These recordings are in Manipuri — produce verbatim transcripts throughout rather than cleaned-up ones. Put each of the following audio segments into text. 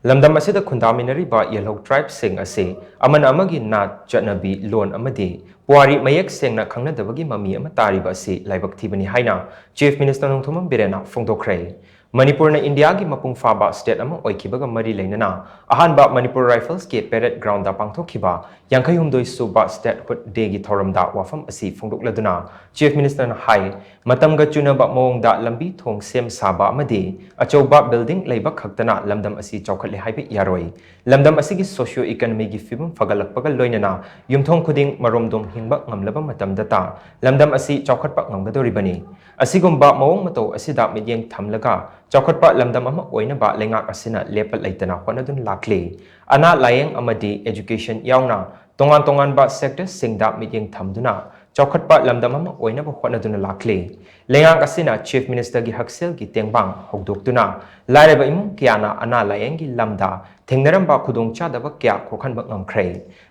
ꯂꯝꯗꯝ ꯑꯁꯤꯗ ꯈꯨꯟꯗꯥꯃꯤꯟꯅꯔꯤꯕ ꯌꯦꯜꯍꯧ tribeꯁꯤꯡ ꯑꯁꯤ ꯑꯃꯅ ꯑꯃꯒꯤ ꯅꯥꯠ, ꯆꯠꯅꯕꯤ, ꯂꯣꯟ ꯑꯃꯗꯤ ꯄꯨꯋꯥꯔꯤ ꯃꯌꯦꯛ ꯁꯦꯡꯅ ꯈꯪꯅꯗꯕꯒꯤ ꯃꯃꯤ ꯑꯃ ꯇꯥꯔꯤꯕ ꯑꯁꯤ ꯂꯥꯏꯕꯛ ꯊꯤꯕꯅꯤ ꯍꯥꯏꯅ Chief Minister ꯅꯣꯡꯊꯣꯝꯕꯝ ꯕꯤꯔꯦꯟꯅ ꯐꯣꯡꯗꯣꯛꯈ꯭ꯔꯦ꯫ ꯃꯅꯤꯄꯨꯔꯅ ꯏꯟꯗꯤꯌꯥꯒꯤ ꯃꯄꯨꯡ ꯐꯥꯕ state ꯑꯃ ꯑꯣꯏꯈꯤꯕꯒ ꯃꯔꯤ ꯂꯩꯅꯅ ꯑꯍꯥꯟꯕ ꯃꯅꯤꯄꯨꯔ Riflesꯀꯤ parade groundꯗ ꯄꯥꯡꯊꯣꯛꯈꯤꯕ ꯌꯥꯡꯈꯩ ꯍꯨꯝꯗꯣꯏꯁꯨꯕ Statehood Dayꯒꯤ ꯊꯧꯔꯝꯗ ꯋꯥꯐꯝ ꯑꯁꯤ ꯐꯣꯡꯗꯣꯛꯂꯗꯨꯅ Chief Ministerꯅ ꯍꯥꯏ, ꯃꯇꯝꯒ ꯆꯨꯅꯕ ꯃꯑꯣꯡꯗ ꯂꯝꯕꯤ ꯊꯣꯡ ꯁꯦꯝ ꯁꯥꯕ ꯑꯃꯗꯤ ꯑꯆꯧꯕ building ꯂꯩꯕ ꯈꯛꯇꯅ ꯂꯝꯗꯝ ꯑꯁꯤ ꯆꯥꯎꯈꯠꯂꯦ ꯍꯥꯏꯕ ꯌꯥꯔꯣꯏ꯫ ꯂꯝꯗꯝ ꯑꯁꯤꯒꯤ socio economyꯒꯤ ꯐꯤꯕꯝ ꯐꯒꯠꯂꯛꯄꯒ ꯂꯣꯏꯅꯅ ꯌꯨꯝꯊꯣꯡ ꯈꯨꯗꯤꯡ ꯃꯔꯣꯝꯗꯣꯝ ꯍꯤꯡꯕ ꯉꯝꯂꯕ ꯃꯇꯝꯗꯇ ꯂꯝꯗꯝ ꯑꯁꯤ ꯆꯥꯎꯈꯠꯄ ꯉꯝꯒꯗꯧꯔꯤꯕꯅꯤ꯫ ꯑꯁꯤꯒꯨꯝꯕ ꯃꯑꯣꯡ ꯃꯇꯧ ꯑꯁꯤꯗ ꯃꯤꯠꯌꯦꯡ ꯊꯝꯂꯒ ꯆꯥꯎꯈꯠꯄ ꯂꯝꯗꯝ ꯑꯃ ꯑꯣꯏꯅꯕ ꯂꯩꯉꯥꯛ ꯑꯁꯤꯅ ꯂꯦꯞꯄ ꯂꯩꯇꯅ ꯍꯣꯠꯅꯗꯨꯅ ꯂꯥꯛꯂꯤ꯫ ꯑꯅꯥ ꯂꯥꯌꯦꯡ ꯑꯃꯗꯤ education ꯌꯥꯎꯅ ꯇꯣꯉꯥꯟ ꯇꯣꯉꯥꯟꯕ sectorꯁꯤꯡꯗ ꯃꯤꯠꯌꯦꯡ ꯊꯝꯗꯨꯅ ꯆꯥꯎꯈꯠꯄ ꯂꯝꯗꯝ ꯑꯃ ꯑꯣꯏꯅꯕ ꯍꯣꯠꯅꯗꯨꯅ ꯂꯥꯛꯂꯤ꯫ ꯂꯩꯉꯥꯛ ꯑꯁꯤꯅ Chief Ministerꯒꯤ ꯍꯛꯁꯦꯜꯒꯤ ꯇꯦꯡꯕꯥꯡ ꯍꯧꯗꯣꯛꯇꯨꯅ ꯂꯥꯏꯔꯕ ꯏꯃꯨꯡ ꯀꯌꯥꯅ ꯑꯅꯥ ꯂꯥꯌꯦꯡꯒꯤ ꯂꯝꯗ ꯊꯦꯡꯅꯔꯝꯕ ꯈꯨꯗꯣꯡꯆꯥꯗꯕ ꯀꯌꯥ ꯀꯣꯛꯍꯟꯕ ꯉꯝꯈ꯭ꯔꯦ꯫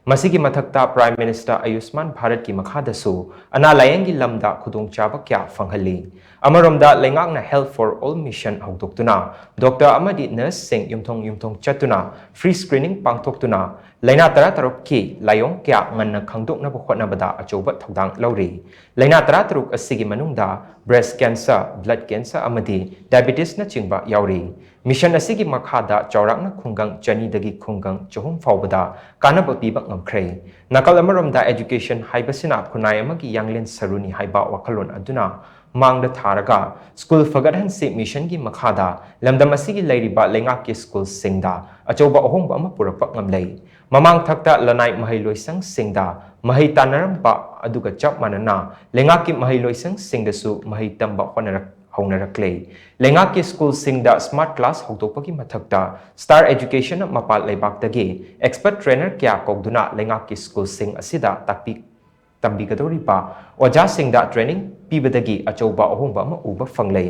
ꯃꯁꯤꯒꯤ ꯃꯊꯛꯇ Prime Minister Ayushman Bharatꯀꯤ ꯃꯈꯥꯗꯁꯨ ꯑꯅꯥ ꯂꯥꯌꯦꯡꯒꯤ ꯂꯝꯗ ꯈꯨꯗꯣꯡꯆꯥꯕ ꯀꯌꯥ ꯐꯪꯍꯜꯂꯤ꯫ ꯑꯃꯔꯣꯝꯗ ꯂꯩꯉꯥꯛꯅ Health for All Mission ꯍꯧꯗꯣꯛꯇꯨꯅ doctor ꯑꯃꯗꯤ nurseꯁꯤꯡ ꯌꯨꯝꯊꯣꯡ ꯌꯨꯝꯊꯣꯡ ꯆꯠꯇꯨꯅ free screening ꯄꯥꯡꯊꯣꯛꯇꯨꯅ ꯂꯥꯏꯅꯥ ꯇꯔꯥꯇꯔꯨꯛꯀꯤ ꯂꯥꯏꯑꯣꯡ ꯀꯌꯥ ꯉꯟꯅ ꯈꯪꯗꯣꯛꯅꯕ ꯍꯣꯠꯅꯕꯗ ꯑꯆꯧꯕ ꯊꯧꯗꯥꯡ ꯂꯧꯔꯤ꯫ ꯂꯥꯏꯅꯥ ꯇꯔꯥꯇꯔꯨꯛ ꯑꯁꯤꯒꯤ ꯃꯅꯨꯡꯗ breast cancer, blood cancer ꯑꯃꯗꯤ diabetesꯅꯆꯤꯡꯕ ꯌꯥꯎꯔꯤ꯫ Mission ꯑꯁꯤꯒꯤ ꯃꯈꯥꯗ ꯆꯥꯎꯔꯥꯛꯅ ꯈꯨꯡꯒꯪ ꯆꯅꯤꯗꯒꯤ ꯈꯨꯡꯒꯪ ꯆꯍꯨꯝ ꯐꯥꯎꯕꯗ ꯀꯥꯟꯅꯕ ꯄꯤꯕ ꯉꯝꯈ꯭ꯔꯦ꯫ ꯅꯥꯀꯜ ꯑꯃꯔꯣꯝꯗ education ꯍꯥꯏꯕꯁꯤꯅ ꯈꯨꯟꯅꯥꯏ ꯑꯃꯒꯤ ꯌꯥꯡꯂꯦꯟ ꯁꯔꯨꯅꯤ ꯍꯥꯏꯕ ꯋꯥꯈꯜꯂꯣꯟ ꯑꯗꯨꯅ ꯃꯥꯡꯗ ꯊꯥꯔꯒ school ꯐꯒꯠꯍꯟꯁꯤ missionꯒꯤ ꯃꯈꯥꯗ ꯂꯝꯗꯝ ꯑꯁꯤꯒꯤ ꯂꯩꯔꯤꯕ ꯂꯩꯉꯥꯛꯀꯤ schoolꯁꯤꯡꯗ ꯑꯆꯧꯕ ꯑꯍꯣꯡꯕ ꯑꯃ ꯄꯨꯔꯛꯄ ꯉꯝꯂꯦ꯫ ꯃꯃꯥꯡ ꯊꯛꯇ ꯂꯅꯥꯏ ꯃꯍꯩꯂꯣꯏꯁꯪꯁꯤꯡꯗ ꯃꯍꯩ ꯇꯥꯟꯅꯔꯝꯕ ꯑꯗꯨꯒ ꯆꯞ ꯃꯥꯟꯅꯅ ꯂꯩꯉꯥꯛꯀꯤ ꯃꯍꯩꯂꯣꯏꯁꯪꯁꯤꯡꯗꯁꯨ ꯃꯍꯩ ꯇꯝꯕ ꯍꯣꯠꯅꯔꯛ-, ꯍꯧꯅꯔꯛꯂꯦ꯫ ꯂꯩꯉꯥꯛꯀꯤ schoolꯁꯤꯡꯗ smart class ꯍꯧꯗꯣꯛꯄꯒꯤ ꯃꯊꯛꯇ star educationꯅ ꯃꯄꯥꯟ ꯂꯩꯕꯥꯛꯇꯒꯤ expert trainer ꯀꯌꯥ ꯀꯧꯗꯨꯅ ꯂꯩꯉꯥꯛꯀꯤ schoolꯁꯤꯡ ꯑꯁꯤꯗ ꯇꯥꯛꯄꯤ ꯇꯝꯕꯤꯒꯗꯧꯔꯤꯕ ꯑꯣꯖꯥꯁꯤꯡꯗ training ꯄꯤꯕꯗꯒꯤ ꯑꯆꯧꯕ ꯑꯍꯣꯡꯕ ꯑꯃ ꯎꯕ ꯐꯪꯂꯦ꯫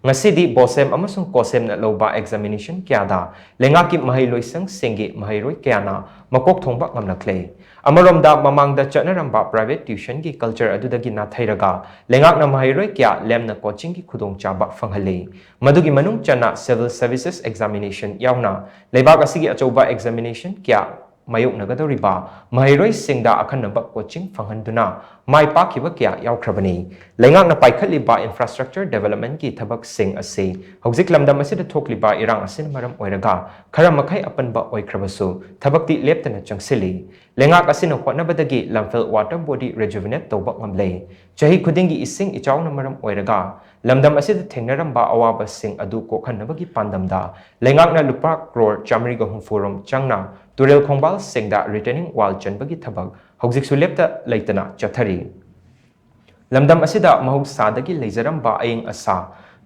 ꯉꯁꯤꯗꯤ BOSEM ꯑꯃꯁꯨꯡ COHSEMꯅ ꯂꯧꯕ examination ꯀꯌꯥꯗ ꯂꯩꯉꯥꯛꯀꯤ ꯃꯍꯩꯂꯣꯏꯁꯪꯁꯤꯡꯒꯤ ꯃꯍꯩꯔꯣꯏ ꯀꯌꯥꯅ ꯃꯀꯣꯛ ꯊꯣꯡꯕ ꯉꯝꯂꯛꯂꯦ꯫ ꯑꯃꯔꯣꯝꯗ, ꯃꯃꯥꯡꯗ ꯆꯠꯅꯔꯝꯕ private tuitionꯒꯤ culture ꯑꯗꯨꯗꯒꯤ ꯅꯥꯊꯩꯔꯒ ꯂꯩꯉꯥꯛꯅ ꯃꯍꯩꯔꯣꯏ ꯀꯌꯥ ꯂꯦꯝꯅ coachingꯒꯤ ꯈꯨꯗꯣꯡꯆꯥꯕ ꯐꯪꯍꯜꯂꯤ꯫ ꯃꯗꯨꯒꯤ ꯃꯅꯨꯡ ꯆꯟꯅ civil services examination ꯌꯥꯎꯅ ꯂꯩꯕꯥꯛ ꯑꯁꯤꯒꯤ ꯑꯆꯧꯕ examination ꯀꯌꯥ ꯃꯥꯌꯣꯛꯅꯒꯗꯧꯔꯤꯕ ꯃꯍꯩꯔꯣꯏꯁꯤꯡꯗ ꯑꯈꯟꯅꯕ coaching ꯐꯪꯍꯟꯗꯨꯅ ꯃꯥꯏ ꯄꯥꯛꯈꯤꯕ ꯀꯌꯥ ꯌꯥꯎꯈ꯭ꯔꯕꯅꯤ꯫ ꯂꯩꯉꯥꯛꯅ ꯄꯥꯏꯈꯠꯂꯤꯕ infrastructure developmentꯀꯤ ꯊꯕꯛꯁꯤꯡ ꯑꯁꯤ ꯍꯧꯖꯤꯛ ꯂꯝꯗꯝ ꯑꯁꯤꯗ ꯊꯣꯛꯂꯤꯕ ꯏꯔꯥꯡ ꯑꯁꯤꯅ ꯃꯔꯝ ꯑꯣꯏꯔꯒ ꯈꯔ ꯃꯈꯩ ꯑꯄꯟꯕ ꯑꯣꯏꯈ꯭ꯔꯕꯁꯨ, ꯊꯕꯛꯇꯤ ꯂꯦꯞꯇꯅ ꯆꯪꯁꯤꯜꯂꯤ꯫ ꯂꯩꯉꯥꯛ ꯑꯁꯤꯅ ꯍꯣꯠꯅꯕꯗꯒꯤ ꯂꯝꯐꯦꯜ water body rejuvenate ꯇꯧꯕ ꯉꯝꯂꯦ꯫ ꯆꯍꯤ ꯈꯨꯗꯤꯡꯒꯤ ꯏꯁꯤꯡ ꯏꯆꯥꯎꯅ ꯃꯔꯝ ꯑꯣꯏꯔꯒ ꯂꯝꯗꯝ ꯑꯁꯤꯗ ꯊꯦꯡꯅꯔꯝꯕ ꯑꯋꯥꯕꯁꯤꯡ ꯑꯗꯨ ꯀꯣꯛꯍꯟꯅꯕꯒꯤ ꯄꯥꯟꯗꯝꯗ ꯂꯩꯉꯥꯛꯅ ꯂꯨꯄꯥ ꯀ꯭ꯔꯣꯔ ꯆꯥꯃꯔꯤꯒ ꯍꯨꯝꯐꯨ ꯔꯣꯝ ꯆꯪꯅ ꯇꯨꯔꯦꯜ ꯈꯣꯡꯕꯥꯜꯁꯤꯡꯗ retaining wall ꯆꯟꯕꯒꯤ ꯊꯕꯛ ꯍꯧꯖꯤꯛꯁꯨ ꯂꯦꯞꯇ ꯂꯩꯇꯅ ꯆꯠꯊꯔꯤ꯫ ꯂꯝꯗꯝ ꯑꯁꯤꯗ ꯃꯍꯧꯁꯥꯗꯒꯤ ꯂꯩꯖꯔꯝꯕ ꯑꯏꯪ ꯑꯁꯥ,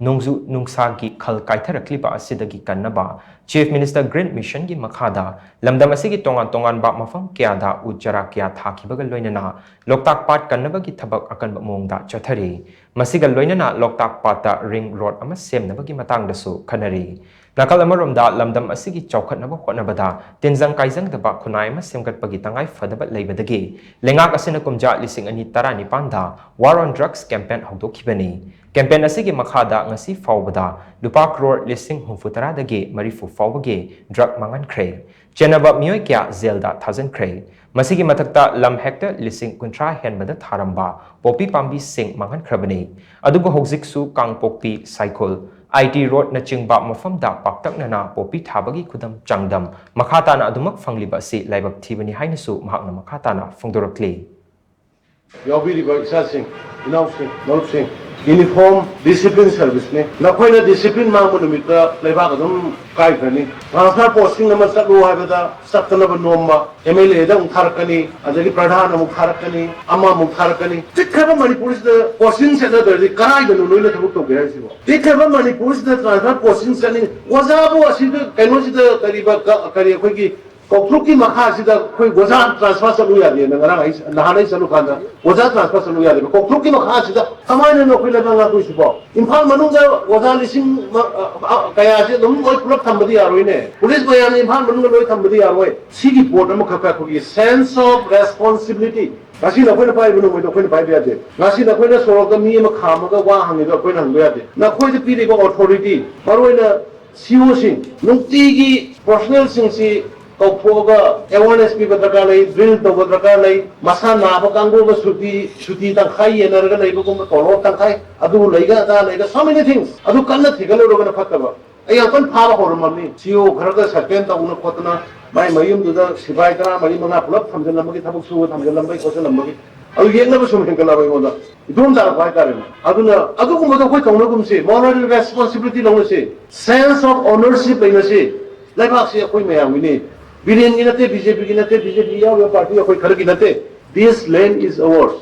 ꯅꯣꯡꯖꯨ ꯅꯨꯡꯁꯥꯒꯤ ꯈꯜ ꯀꯥꯏꯊꯔꯛꯂꯤꯕ ꯑꯁꯤꯗꯒꯤ ꯀꯟꯅꯕ Chief Minister Green Missionꯒꯤ ꯃꯈꯥꯗ ꯂꯝꯗꯝ ꯑꯁꯤꯒꯤ ꯇꯣꯉꯥꯟ ꯇꯣꯉꯥꯟꯕ ꯃꯐꯝ ꯀꯌꯥꯗ ꯎ ꯆꯥꯔꯥ ꯀꯌꯥ ꯊꯥꯈꯤꯕꯒ ꯂꯣꯏꯅꯅ ꯂꯣꯛꯇꯥꯛ ꯄꯥꯠ ꯀꯟꯅꯕꯒꯤ ꯊꯕꯛ ꯑꯀꯟꯕ ꯃꯑꯣꯡꯗ ꯆꯠꯊꯔꯤ꯫ ꯃꯁꯤꯒ ꯂꯣꯏꯅꯅ ꯂꯣꯛꯇꯥꯛ ꯄꯥꯠꯇ ring road ꯑꯃ ꯁꯦꯝꯅꯕꯒꯤ ꯃꯇꯥꯡꯗꯁꯨ ꯈꯟꯅꯔꯤ꯫ ꯅꯥꯀꯜ ꯑꯃꯔꯣꯝꯗ, ꯂꯝꯗꯝ ꯑꯁꯤꯒꯤ ꯆꯥꯎꯈꯠꯅꯕ ꯍꯣꯠꯅꯕꯗ ꯇꯤꯟꯖꯪ ꯀꯥꯏꯖꯪꯗꯕ ꯈꯨꯟꯅꯥꯏ ꯑꯃ ꯁꯦꯝꯒꯠꯄꯒꯤ ꯇꯉꯥꯏ ꯐꯗꯕ ꯂꯩꯕꯗꯒꯤ ꯂꯩꯉꯥꯛ ꯑꯁꯤꯅ ꯀꯨꯝꯖꯥ ꯂꯤꯁꯤꯡ ꯑꯅꯤ ꯇꯔꯥꯅꯤꯄꯥꯟꯗ War on Drugs campaign ꯍꯧꯗꯣꯛꯈꯤꯕꯅꯤ꯫ Campaign ꯑꯁꯤꯒꯤ ꯃꯈꯥꯗ ꯉꯁꯤ ꯐꯥꯎꯕꯗ ꯂꯨꯄꯥ ꯀ꯭ꯔꯣꯔ ꯂꯤꯁꯤꯡ ꯍꯨꯝꯐꯨ ꯇꯔꯥꯗꯒꯤ ꯃꯔꯤꯐꯨ ꯐꯥꯎꯕꯒꯤ drug ꯃꯥꯡꯍꯟꯈ꯭ꯔꯦ꯫ ꯆꯦꯟꯅꯕ ꯃꯤꯑꯣꯏ ꯀꯌꯥ ꯖꯦꯜꯗ ꯊꯥꯖꯤꯟꯈ꯭ꯔꯦ꯫ ꯃꯁꯤꯒꯤ ꯃꯊꯛꯇ ꯂꯝ hectare ꯂꯤꯁꯤꯡ ꯀꯨꯟꯊ꯭ꯔꯥ ꯍꯦꯟꯕꯗ ꯊꯥꯔꯝꯕ ꯄꯣꯄꯤ ꯄꯥꯝꯕꯤꯁꯤꯡ ꯃꯥꯡꯍꯟꯈ꯭ꯔꯕꯅꯤ꯫ ꯑꯗꯨꯕꯨ ꯍꯧꯖꯤꯛꯁꯨ ꯀꯥꯡꯄꯣꯛꯄꯤ, ꯁꯥꯏꯈꯣꯜ, I T road ꯅꯆꯤꯡꯕ ꯃꯐꯝꯗ ꯄꯥꯛꯇꯛꯅꯅ ꯄꯣꯄꯤ ꯊꯥꯕꯒꯤ ꯈꯨꯗꯝ ꯆꯥꯡꯗꯝ ꯃꯈꯥ ꯇꯥꯅ ꯑꯗꯨꯃꯛ ꯐꯪꯂꯤꯕ ꯑꯁꯤ ꯂꯥꯏꯕꯛ ꯊꯤꯕꯅꯤ ꯍꯥꯏꯅꯁꯨ ꯃꯍꯥꯛꯅ ꯃꯈꯥ ꯇꯥꯅ ꯐꯣꯡꯗꯣꯔꯛꯂꯤ꯫ ꯌꯥꯎꯕꯤꯔꯤꯕ ꯏꯆꯥꯁꯤꯡ, ꯏꯅꯥꯎꯁꯤꯡ, ꯃꯔꯨꯞꯁꯤꯡ, uniform discipline serviceꯅꯤ꯫ ꯅꯈꯣꯏꯅ discipline ꯃꯥꯡꯕ ꯅꯨꯃꯤꯠꯇ ꯂꯩꯕꯥꯛ ꯑꯗꯨꯝ ꯀꯥꯏꯈ꯭ꯔꯅꯤ꯫ Transfer posting ꯑꯃ ꯆꯠꯂꯨ ꯍꯥꯏꯕꯗ ꯆꯠꯇꯅꯕ ꯅꯣꯝꯕ, M L Aꯗ ꯑꯃꯨꯛ ꯊꯥꯔꯛꯀꯅꯤ, ꯑꯗꯒꯤ ꯄ꯭ꯔꯙꯥꯟ ꯑꯃꯨꯛ ꯊꯥꯔꯛꯀꯅꯤ, ꯑꯃ ꯑꯃꯨꯛ ꯊꯥꯔꯛꯀꯅꯤ꯫ ꯄꯤꯛꯈ꯭ꯔꯕ ꯃꯅꯤꯄꯨꯔꯁꯤꯗ coaching ꯆꯠꯅꯗ꯭ꯔꯗꯤ ꯀꯗꯥꯏꯗꯅꯣ ꯅꯣꯏꯅ ꯊꯕꯛ ꯇꯧꯒꯦ ꯍꯥꯏꯁꯤꯕꯣ? ꯄꯤꯛꯈ꯭ꯔꯕ ꯃꯅꯤꯄꯨꯔꯁꯤꯗ transfer posting ꯆꯠꯅꯤꯡ-, ꯑꯣꯖꯥꯕꯨ ꯑꯁꯤꯗ ꯀꯩꯅꯣꯁꯤꯗ ꯀꯔꯤꯕ ꯀ-, ꯀꯔꯤ ꯑꯩꯈꯣꯏꯒꯤ ꯀꯧꯇ꯭ꯔꯨꯛꯀꯤ ꯃꯈꯥꯁꯤꯗ ꯑꯩꯈꯣꯏ ꯑꯣꯖꯥ ꯇ꯭ꯔꯥꯟꯁꯐꯔ ꯆꯠꯂꯨ ꯌꯥꯗꯦꯅ ꯉꯔꯥꯡ ꯑꯩ, ꯅꯍꯥꯟ ꯑꯩ ꯆꯠꯂꯨ ꯀꯥꯟꯗ ꯑꯣꯖꯥ ꯇ꯭ꯔꯥꯟꯁꯐꯔ ꯆꯠꯂꯨ ꯌꯥꯗꯦꯕ꯫ ꯀꯧꯇ꯭ꯔꯨꯛꯀꯤ ꯃꯈꯥꯁꯤꯗ ꯀꯃꯥꯏꯅꯅꯣ ꯑꯩꯈꯣꯏ ꯂꯩꯕꯥꯛ ꯉꯥꯛꯇꯣꯏꯁꯤꯕꯣ? ꯏꯝꯐꯥꯜ ꯃꯅꯨꯡꯗ ꯑꯣꯖꯥ ꯂꯤꯁꯤꯡ ꯃ-, ꯑ, ꯑ, ꯀꯌꯥꯁꯦ ꯑꯗꯨꯝ ꯂꯣꯏ ꯄꯨꯂꯞ ꯊꯝꯕꯗꯤ ꯌꯥꯔꯣꯏꯅꯦ꯫ ꯄꯨꯂꯤꯁ ꯃꯌꯥꯝꯅ ꯏꯝꯐꯥꯜ ꯃꯅꯨꯡꯗ ꯂꯣꯏ ꯊꯝꯕꯗꯤ ꯌꯥꯔꯣꯏ꯫ ꯁꯤꯒꯤ ꯄꯣꯠ ꯑꯃꯈꯛ ꯑꯩꯈꯣꯏꯒꯤ sense of responsibility, ꯉꯁꯤꯅ ꯑꯩꯈꯣꯏꯅ ꯄꯥꯏꯕ ꯅꯣꯡꯃꯩꯗꯣ ꯑꯩꯈꯣꯏꯅ ꯄꯥꯏꯕ ꯌꯥꯗꯦ꯫ ꯉꯁꯤꯅ ꯑꯩꯈꯣꯏꯅ ꯁꯣꯔꯣꯛꯇ ꯃꯤ ꯑꯃ ꯈꯥꯝꯃꯒ ꯋꯥ ꯍꯪꯉꯤꯗꯣ ꯑꯩꯈꯣꯏꯅ ꯍꯪꯕ ꯌꯥꯗꯦ꯫ ꯅꯈꯣꯏꯗ ꯄꯤꯔꯤꯕ authority, ꯃꯔꯨꯑꯣꯏꯅ ꯁꯤꯑꯣꯁꯤꯡ, ꯅꯨꯡꯇꯤꯒꯤ ꯄ꯭ꯔꯣꯐꯦꯁꯅꯦꯜꯁꯤꯡꯁꯤ ꯀꯧꯊꯣꯛꯑꯒ ꯑꯦꯋꯥꯔꯅꯦꯁ ꯄꯤꯕ ꯗꯔꯀꯥꯔ ꯂꯩ, ꯗ꯭ꯔꯤꯜ ꯇꯧꯕ ꯗꯔꯀꯥꯔ ꯂꯩ, ꯃꯁꯥ ꯅꯥꯕ ꯀꯥꯡꯕꯨ ꯑꯃ ꯁꯨꯇꯤ, ꯁꯨꯇꯤ ꯇꯪꯈꯥꯏ ꯌꯦꯟꯅꯔꯒ ꯂꯩꯕꯒꯨꯝꯕ, ꯇꯣꯂꯣꯞ ꯇꯪꯈꯥꯏ, ꯑꯗꯨ ꯂꯩꯒ ꯑꯗꯥ ꯂꯩꯒ, so many things, ꯑꯗꯨ ꯀꯟꯅ ꯊꯤꯒꯠꯂꯨꯔꯒꯅ ꯐꯠꯇꯕ꯫ ꯑꯩ ꯌꯥꯝ ꯀꯟꯅ ꯐꯥꯕ ꯍꯧꯔꯝꯃꯕꯅꯤ꯫ ꯁꯤꯑꯣ ꯈꯔꯒ ꯁꯁꯄꯦꯟ ꯇꯧꯗꯅ ꯈꯣꯠꯇꯅ ꯃꯥꯏ ꯃꯌꯨꯝꯗꯨꯗ ꯁꯤꯐꯥꯏ ꯇꯔꯥ ꯃꯔꯤ ꯃꯉꯥ ꯄꯨꯂꯞ ꯊꯝꯖꯤꯜꯂꯝꯕꯒꯤ, ꯊꯕꯛ ꯁꯨꯕ ꯊꯝꯖꯤꯜꯂꯝꯕꯒꯤ ꯈꯣꯠꯆꯜꯂꯝꯕꯒꯤ, ꯑꯗꯨ ꯌꯦꯛꯅꯕ ꯁꯨꯝ ꯍꯦꯟꯒꯠꯂꯕ ꯑꯩꯉꯣꯟꯗ ꯏꯇꯣꯝ ꯇꯥꯔꯛꯄ ꯍꯥꯏꯇꯥꯔꯦꯅꯦ꯫ ꯑꯗꯨꯅ ꯑꯗꯨꯒꯨꯝꯕꯗꯣ ꯑꯩꯈꯣꯏ ꯇꯧꯅꯒꯨꯝꯁꯤ, moral responsibility ꯂꯧꯅꯁꯤ, sense of ownership ꯂꯩꯅꯁꯤ꯫ ꯂꯩꯕꯥꯛꯁꯤ ꯑꯩꯈꯣꯏ ꯃꯌꯥꯝꯒꯤꯅꯤ꯫ ꯕꯤꯔꯦꯟꯒꯤ ꯅꯠꯇꯦ, ꯕꯤ ꯖꯦ ꯄꯤꯒꯤ ꯅꯠꯇꯦ, ꯕꯤ ꯖꯦ ꯄꯤ ꯌꯥꯎꯔꯤꯕ ꯄꯥꯔꯇꯤ ꯑꯩꯈꯣꯏ ꯈꯔꯒꯤ ꯅꯠꯇꯦ꯫ This land is ours꯫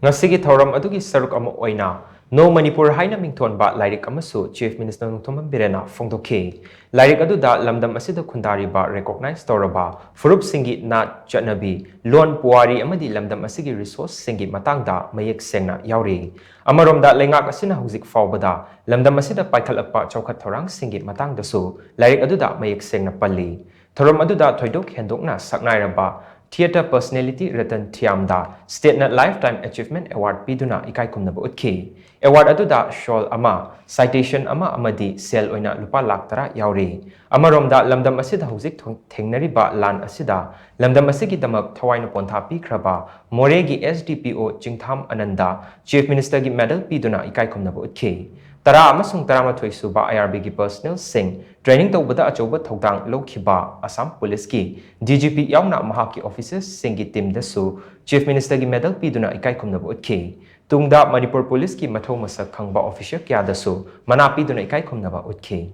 ꯉꯁꯤꯒꯤ ꯊꯧꯔꯝ ꯑꯗꯨꯒꯤ ꯁꯔꯨꯛ ꯑꯃ ꯑꯣꯏꯅ No Manipur ꯍꯥꯏꯅ ꯃꯤꯡꯊꯣꯟꯕ ꯂꯥꯏꯔꯤꯛ ꯑꯃꯁꯨ Chief Minister ꯅꯣꯡꯊꯣꯝꯕꯝ ꯕꯤꯔꯦꯟꯅ ꯐꯣꯡꯗꯣꯛꯈꯤ꯫ ꯂꯥꯏꯔꯤꯛ ꯑꯗꯨꯗ ꯂꯝꯗꯝ ꯑꯁꯤꯗ ꯈꯨꯟꯗꯥꯔꯤꯕ recognize ꯇꯧꯔꯕ ꯐꯨꯔꯨꯞꯁꯤꯡꯒꯤ ꯅꯥꯠ, ꯆꯠꯅꯕꯤ, ꯂꯣꯟ, ꯄꯨꯋꯥꯔꯤ ꯑꯃꯗꯤ ꯂꯝꯗꯝ ꯑꯁꯤꯒꯤ resourceꯁꯤꯡꯒꯤ ꯃꯇꯥꯡꯗ ꯃꯌꯦꯛ ꯁꯦꯡꯅ ꯌꯥꯎꯔꯤ꯫ ꯑꯃꯔꯣꯝꯗ ꯂꯩꯉꯥꯛ ꯑꯁꯤꯅ ꯍꯧꯖꯤꯛ ꯐꯥꯎꯕꯗ ꯂꯝꯗꯝ ꯑꯁꯤꯗ ꯄꯥꯏꯈꯠꯂꯛꯄ ꯆꯥꯎꯈꯠ ꯊꯧꯔꯥꯡꯁꯤꯡꯒꯤ ꯃꯇꯥꯡꯗꯁꯨ ꯂꯥꯏꯔꯤꯛ ꯑꯗꯨꯗ ꯃꯌꯦꯛ ꯁꯦꯡꯅ ꯄꯜꯂꯤ꯫ ꯊꯧꯔꯝ ꯑꯗꯨꯗ ꯊꯣꯏꯗꯣꯛ ꯍꯦꯟꯗꯣꯛꯅ ꯁꯛꯅꯥꯏꯔꯕ theatre personality Ratan ꯊꯤꯌꯥꯝꯗ stateꯅ Lifetime Achievement Award ꯄꯤꯗꯨꯅ ꯏꯀꯥꯏꯈꯨꯝꯅꯕ ꯎꯠꯈꯤ꯫ Award ꯑꯗꯨꯗ shawl ꯑꯃ, citation ꯑꯃ ꯑꯃꯗꯤ ꯁꯦꯜ ꯑꯣꯏꯅ ꯂꯨꯄꯥ ꯂꯥꯈ ꯇꯔꯥ ꯌꯥꯎꯔꯤ꯫ ꯑꯃꯔꯣꯝꯗ ꯂꯝꯗꯝ ꯑꯁꯤꯗ ꯍꯧꯖꯤꯛ ꯊꯣ-, ꯊꯦꯡꯅꯔꯤꯕ ꯂꯥꯟ ꯑꯁꯤꯗ ꯂꯝꯗꯝ ꯑꯁꯤꯒꯤꯗꯃꯛ ꯊꯋꯥꯏꯅ ꯄꯣꯟꯊꯥ ꯄꯤꯈ꯭ꯔꯕ ꯃꯣꯔꯦꯒꯤ S D P O ꯆꯤꯡꯊꯥꯝ Anand Chief Ministerꯒꯤ medal ꯄꯤꯗꯨꯅ ꯏꯀꯥꯏꯈꯨꯝꯅꯕ ꯎꯠꯈꯤ꯫ ꯇꯔꯥ ꯑꯃꯁꯨꯡ ꯇꯔꯥꯃꯥꯊꯣꯏ ꯁꯨꯕ I R Bꯒꯤ personnelꯁꯤꯡ training ꯇꯧꯕꯗ ꯑꯆꯧꯕ ꯊꯧꯗꯥꯡ ꯂꯧꯈꯤꯕ ꯑꯁꯥꯝ ꯄꯨꯂꯤꯁꯀꯤ D G P ꯌꯥꯎꯅ ꯃꯍꯥꯛꯀꯤ officersꯁꯤꯡꯒꯤ teamꯗꯁꯨ Chief Ministerꯒꯤ medal ꯄꯤꯗꯨꯅ ꯏꯀꯥꯏꯈꯨꯝꯅꯕ ꯎꯠꯈꯤ꯫ ꯇꯨꯡꯗ ꯃꯅꯤꯄꯨꯔ ꯄꯨꯂꯤꯁꯀꯤ ꯃꯊꯧ ꯃꯁꯛ ꯈꯪꯕ officer ꯀꯌꯥꯗꯁꯨ ꯃꯅꯥ ꯄꯤꯗꯨꯅ ꯏꯀꯥꯏꯈꯨꯝꯅꯕ ꯎꯠꯈꯤ꯫